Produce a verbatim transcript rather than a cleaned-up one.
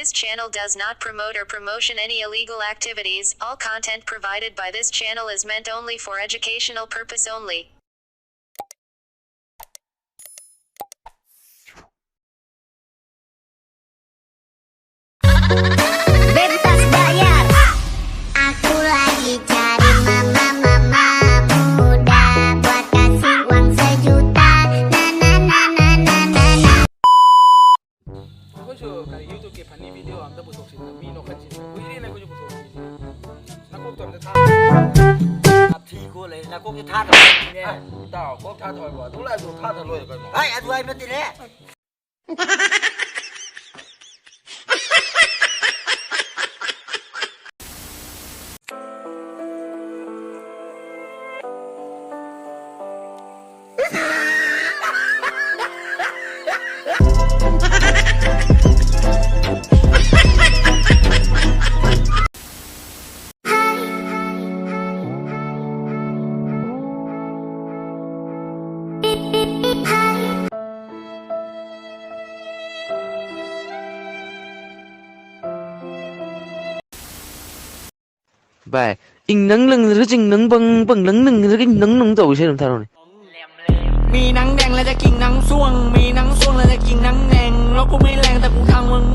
This channel does not promote or promotion any illegal activities. All content provided by this channel is meant only for educational purpose only. Bebas bayar. Aku lagi cari mama-mama muda buat kasih uang sejuta. Na na na na na na na. ꯑꯩꯈꯣꯏꯁꯨ ꯀꯔꯤ YouTube-ꯀꯤ funny video ꯑꯝꯇ ꯄꯨꯊꯣꯛꯁꯤꯗꯅ, ꯃꯤ ꯅꯣꯛꯍꯟꯁꯤꯗꯅ꯫ ꯀꯨꯏꯔꯦꯅ ꯑꯩꯈꯣꯏꯁꯨ ꯄꯨꯊꯣꯛꯇ꯭ꯔꯤꯁꯦ꯫ ꯅꯀꯣꯛꯇꯣ ꯑꯝꯇ ꯊꯥ꯫ ꯅꯥꯊꯤ ꯀꯣ ꯂꯩ, ꯅꯀꯣꯛꯇꯤ ꯊꯥꯗꯕ꯫ ꯑꯦ, ꯏꯇꯥꯎ, ꯀꯣꯛ ꯊꯥꯗꯕ ꯍꯥꯏꯕ꯫ ꯑꯗꯨ ꯂꯥꯏꯗꯣ ꯊꯥꯗ ꯂꯣꯏꯔꯦ ꯀꯩꯅꯣ꯫ ꯍꯥꯏ, ꯑꯗꯨ ꯍꯥꯏꯕ ꯅꯠꯇꯦꯅꯦ꯫ ꯚꯥꯏ, ꯏꯪ ꯅꯪ ꯂꯪꯂꯒ ꯆꯤꯡ ꯅꯪ ꯕꯪ, ꯕꯪ ꯅꯪ ꯂꯪꯂꯒ ꯏꯪ ꯅꯪ ꯅꯪ ꯇꯧꯕ ꯏꯁꯩ ꯑꯃ ꯊꯥꯔꯛꯑꯣꯅꯦ꯫ มีหนังแดงและจะกินหนังส่วง มีหนังส่วงและจะกินหนังแดง แล้วกูไม่แรงแต่กูทางมึง